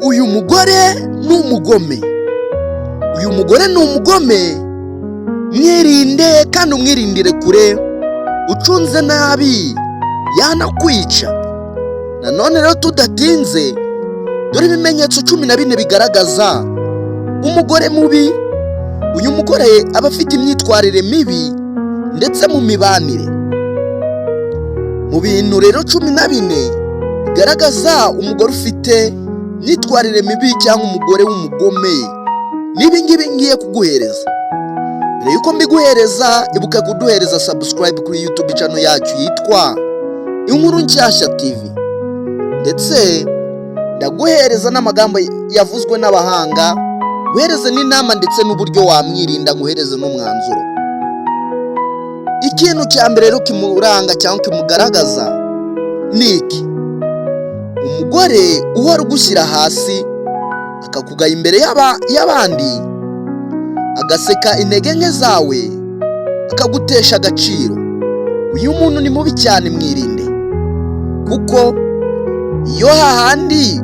Uyu mugore ni umugome, uyu mugore ni umugome. Mwirinde kandi umwirindire kure. Ucunze nabi yanakwica. Nanone rero tudatinze, dore ibimenyetso 14 bigaragaza umugore mubi. Uyu mugore aba afite imyitwarire mibi ndetse mu mibanire. Mu bintu rero 14 bigaragaza umugore ufite imyitwarire mibi cyangwa umugore w'umugome, n'ibi ngibi ngiye kuguhereza. Mbere yuko mbiguhereza, ibuka kuduhereza subscribe kuri YouTube channel yacu yitwa Inkuru Nshyashya TV. Ndetse ndaguhereza n'amagambo yavuzwe n'abahanga, guhereze n'inama ndetse n'uburyo wamwirinda, nguhereze n'umwanzuro. Ikintu cya mbere rero kimuranga cyangwa kimugaragaza ni iki: umugore uhora ugushyira hasi, akakugaya imbere y'abandi, agaseka intege nke zawe, akagutesha agaciro. Uyu muntu ni mubi cyane, mwirinde, kuko iyo hahandi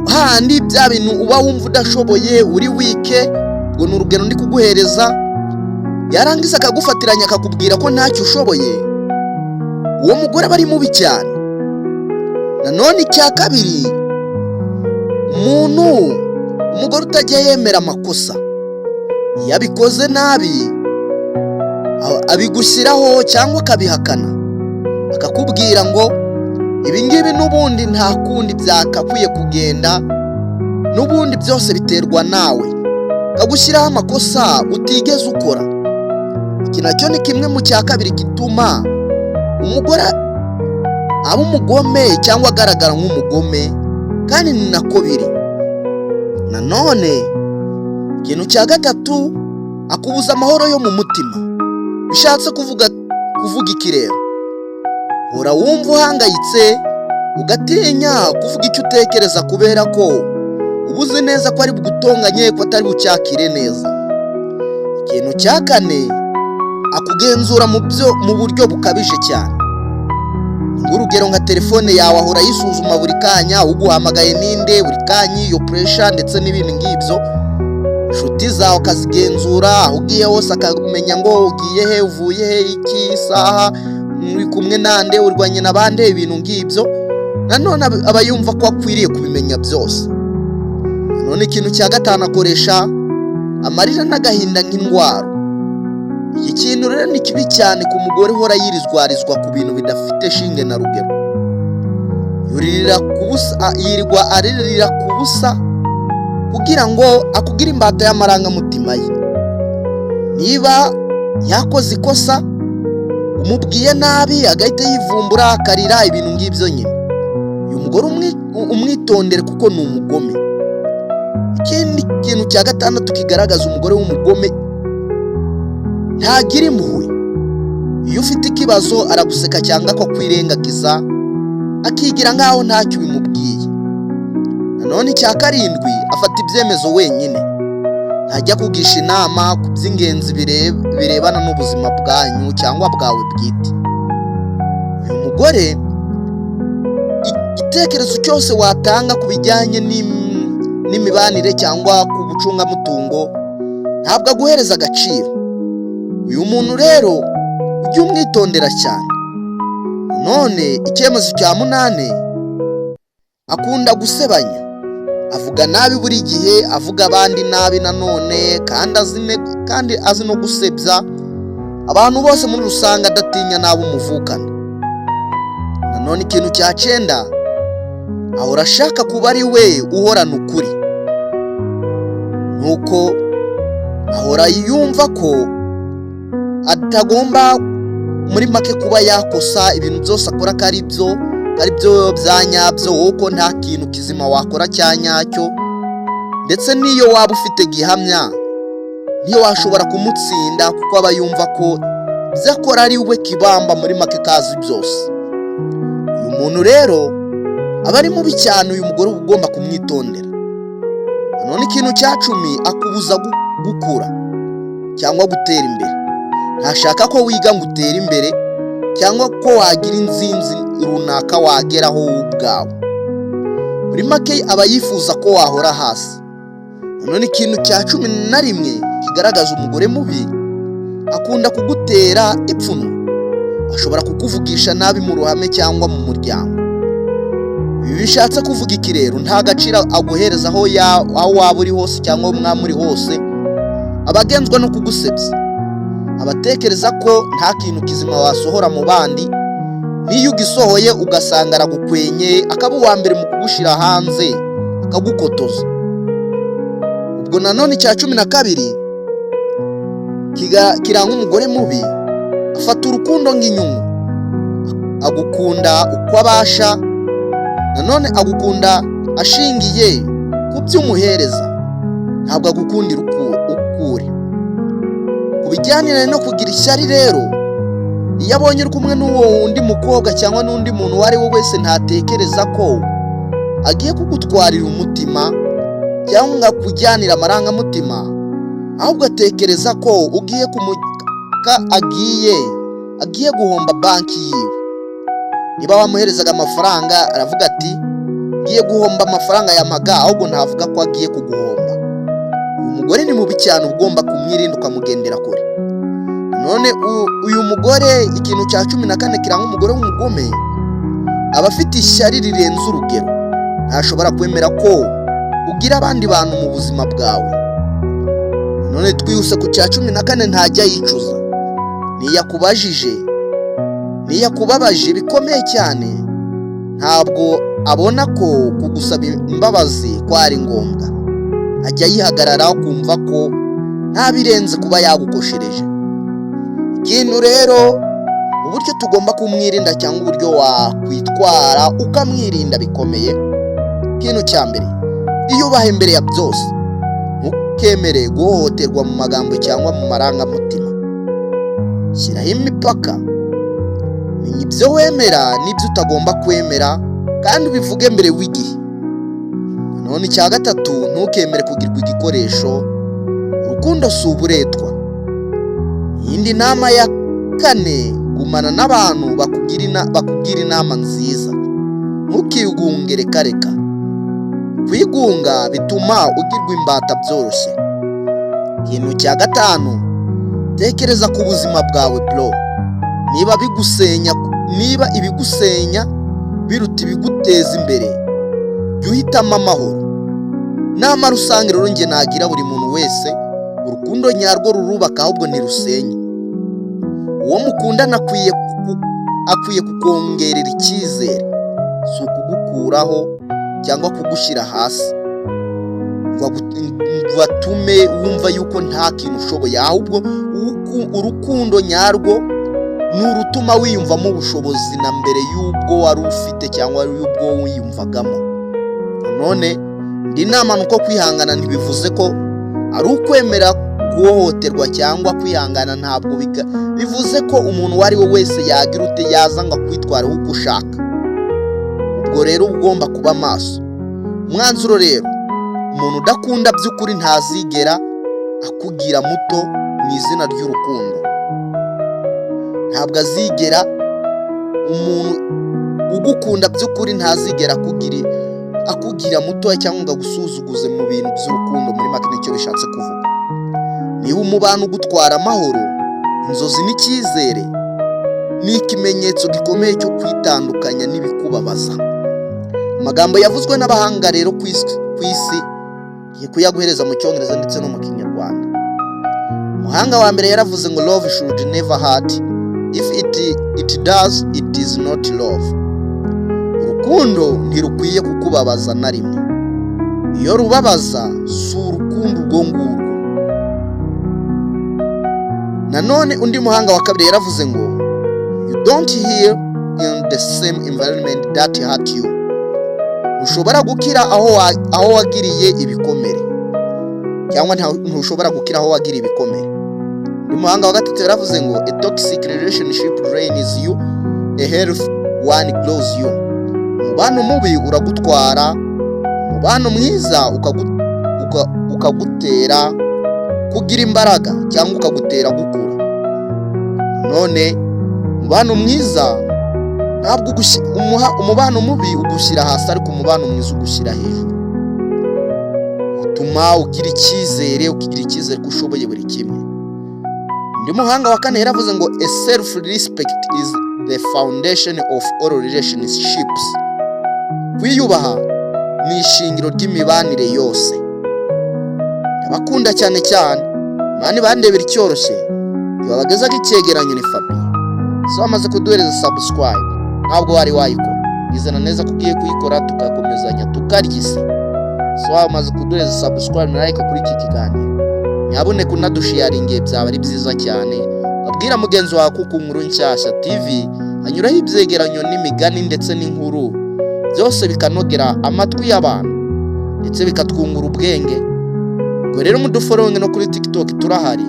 hahandi bya bintu uba wumva udashoboye, uri weak, ngo ni urugero ndi kuguhereza, yarangiza akagufatiranya, akakubwira ko ntacyo ushoboye, uwo mugore aba ari mubi cyane. Nanone icya kabiri, umugore utajya yemera amakosa. Iyo abikoze nabi abigushyiraho cyangwa akabihakana, akakubwira ngo ibi ngibi n'ubundi nta kundi byakakwiye kugenda, n'ubundi byose biterwa nawe, akagushyiraho amakosa utigeze ukora. Iki nacyo ni kimwe mu cya kabiri gituma umugore aba umugome cyangwa agaragara nk'umugome, kandi ni nako biri. Nanone ikintu cya gatatu, akubuza amahoro yo mu mutima. Bishatse kuvuga iki rero? Hora wumva uhangayitse, ugatinya kuvuga icyo utekereza, kubera ko uba uzi neza ko ari bugutonganye, ko atari bucyakire neza. Ikintu cya kane, akugenzura mu buryo bukabije cyane. Nk'urugero, nka telefone yawe ahora ayisuzuma buri kanya: uguhamagaye ninde, buri kanya iyo pressure ndetse n'ibindi ngibyo. Inshuti zawe akazigenzura, aho ugiye hose akamenya ngo ugiye he, uvuye he, iki isaha, uri kumwe nande, urwanye na bande, ibintu ngibyo. Nanone aba yumva ko akwiriye kubimenya byose. Nanone ikintu cya gatanu, akoresha amarira n'agahinda nk'indwara. Iki kintu rero ni kibi cyane ku mugore uhora yirizwarizwa ku bintu bidafite shinge na rugero. Yuririra ku busa, yirirwa aririra ku busa kugira ngo akugire imbata y'amarangamutima ye. Niba yakoze ikosa, umubwiye nabi, agahita yivumbura akarira, ibintu ngibyo nyine. Uyu mugore umwitondere kuko ni umugome. Ikindi kintu cya gatandatu kigaragaza umugore w'umugome, ntagira impuhwe. Iyo ufite ikibazo araguseka cyangwa akakwirengagiza, akigira nk'aho ntacyo bimubwiye. Nanone icya karindwi, afata ibyemezo wenyine, ntajya kugisha inama ku by'ingenzi birebana n'ubuzima bwanyu cyangwa bwawe bwite. Uyu mugore, igitekerezo cyose watanga ku bijyanye n'imibanire cyangwa ku bucungamutungo, ntabwo aguhereza agaciro. Uyu muntu rero ujye umwitondera cyane. None icyemezo cya munani, akunda gusebanya, avuga nabi buri gihe, avuga abandi nabi. Nanone kandi azi no gusebya abantu bose muri rusange, adatinya n'abo umuvukana. Nanone ikintu cya cyenda, ahora ashaka kuba ari we uhorana ukuri, nuko ahora yumva ko atagomba muri make kuba yakosa, ibintu byose akora ko ari byo bya nyabyo, wowe ko nta kintu kizima wakora cya nyacyo. Ndetse n'iyo waba ufite gihamya, niyo washobora kumutsinda, kuko aba yumva ko ibyo akora ari we kibamba, muri make kazi byose. Uyu muntu rero aba ari mubi cyane, uyu mugore uba ugomba kumwitondera. Nanone ikintu cya 10, akubuza gukura cyangwa gutera imbere. Ntashaka ko wiga ngo utere imbere cyangwa ko wagira inzinzi runaka wageraho wowe ubwawe. Muri make rero, Muri make aba yifuza ko wahora hasi. Nanone ikintu cya 11 kigaragaza umugore mubi: akunda kugutera ipfunwe. Ashobora kukuvugisha nabi mu ruhame cyangwa mu muryango. Ibi bishatse kuvuga iki rero? Nta gaciro aguhereza aho waba uri hose cyangwa aho mwaba muri hose. Aba agenzwa no kugusebya, abatekereza ko nta kintu kizima wasohora mu bandi. N'iyo ugisohoye ugasanga aragukwenye, akaba uwa mbere mu kugushyira hanze, akagukotoza. Ubwo nanone icya 12 kiranga umugore mubi: afata urukundo nk'inyungu. Agukunda uko abasha, nanone agukunda ashingiye ku byo umuhereza, ntabwo agukundira ukuri. Ku bijyanye no kugira ishyari rero, iyo abonye uri kumwe n'uwo wundi mukobwa cyangwa n'undi muntu uwo ari we wese, ntatekereza ko agiye kugutwarira umutima cyangwa ngo akujyanire amarangamutima, ahubwo atekereza ko ugiye kumuka, agiye guhomba banki yiwe. Niba wamuherezaga amafaranga, aravuga ati: "Ngiye guhomba amafaranga yamaga." Ahubwo ntavuga ko agiye kuguhomba. Uyu mugore ni mubi cyane, uba ugomba kumwirinda, ukamugendera kure. None uyu mugore, ikintu cya 14 kiranga umugore w'umugome: aba afite ishyari rirenze urugero. Ntashobora kwemera ko ugira abandi bantu mu buzima bwawe. None twihuse ku cya 14: ntajya yicuza. Niyakubajije, niyakubabaje bikomeye cyane, ntabwo abona ko kugusaba imbabazi ko ari ngombwa. Ajya yihagararaho, kumva ko nta birenze kuba yagukoshereje. Ikintu rero, uburyo tugomba kumwirinda cyangwa uburyo wakwitwara ukamwirinda bikomeye: ikintu cya mbere, iyubahe mbere ya byose. Ntukemere guhohoterwa mu magambo cyangwa mu marangamutima. Shyiraho imipaka, menya ibyo wemera n'ibyo utagomba kwemera, kandi ubivuge mbere w'igihe. Nanone icya gatatu, ntukemere kugirwa igikoresho. Urukundo si uburetwa. Iyindi nama ya kane: gumana n'abantu bakugira inama nziza. Ntukigunge, reka reka. Kwigunga bituma ugirwa imbata byoroshye. Ikintu cya gatanu, tekereza ku buzima bwawe, bro. Niba ibigusenya biruta ibiguteza imbere, jya uhitamo amahoro. Nama rusange rero njye nagira buri muntu wese: urukundo nyarwo rurubaka, ahubwo ntirusenye. Uwo mukundana akwiye kukongerera icyizere, si ukugukuraho cyangwa kugushyira hasi ngo atume wumva yuko nta kintu ushoboye. Ahubwo urukundo nyarwo ni urutuma wiyumvamo ubushobozi na mbere y'ubwo wari ufite cyangwa y'ubwo wiyumvagamo. None indi nama ni uko kwihangana ntibivuze ko ari ukwemera guhohoterwa, cyangwa kwihangana ntabwo bivuze ko umuntu uwo ari we wese yagira ute, yaza ngo akwitwareho uko ushaka. Ubwo rero uba ugomba kuba maso. Umwanzuro rero: umuntu udakunda by'ukuri ntazigera akugira muto mu izina ry'urukundo. Ntabwo azigera, umuntu ugukunda by'ukuri ntazigera akugira mutoya cyangwa ngo agusuzuguze mu bintu by'urukundo. Muri make nicyo bishatse kuvuga. Niba umubano ugutwara amahoro, inzozi n'icyizere, ni ikimenyetso gikomeye cyo kwitandukanya n'ibikubabaza. Amagambo yavuzwe n'abahanga rero ku isi, ngiye kuyaguhereza mu Cyongereza ndetse no mu Kinyarwanda. Umuhanga wa mbere yaravuze ngo: "Love should never hurt. If it does, it is not love." Urukundo ntirukwiye kukubabaza na rimwe. Iyo rubabaza, si urukundo urwo ngurwo. Nanone undi muhanga wa kabiri yaravuze ngo: "You don't heal in the same environment that hurt you." Ushobora gukira aho wagiriye ibikomere, cyangwa ntushobora gukira aho wagiriye ibikomere. Undi muhanga wa gatatu yaravuze ngo: "A toxic relationship drains you, a healthy one grows you." Umubano mubi uragutwara, umubano mwiza ukagutera kugira imbaraga cyangwa ukagutera gukura. None umubano mwiza ntabwo ugutera kugira imbaraga, ahubwo Ntabwo umubano mubi ugushyira hasi, ariko umubano mwiza ugushyira hejuru. Utuma ugira icyizere, ukigira icyizere ko ushoboye buri kimwe. Undi muhanga wa kane yaravuze ngo: "A self respect is the foundation of all relationships." Kwiyubaha ni ishingiro ry'imibanire yose. Ndabakunda cyane cyane, Imana ibandebera icyoroshye. Babagezaho icyegeranyo ni Fabi. So wamaze kuduhereza subscribe? Ntabwo wari wayikora, bizana neza ko ugiye kuyikora, tugakomezanya tukarya isi. So wamaze kuduhereza subscribe na like kuri iki kiganiro, nyabuneka unadusharingiye byaba ari byiza cyane. Babwira mugenzi wawe kuko Inkuru Nshyashya TV hanyuraho ibyegeranyo n'imigani ndetse n'inkuru, byose bikanogera amatwi y'abantu ndetse bikatwungura ubwenge. Ubwo rero mudufollowinge no kuri TikTok turahari.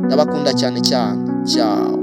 Ndabakunda cyane cyane, ciao.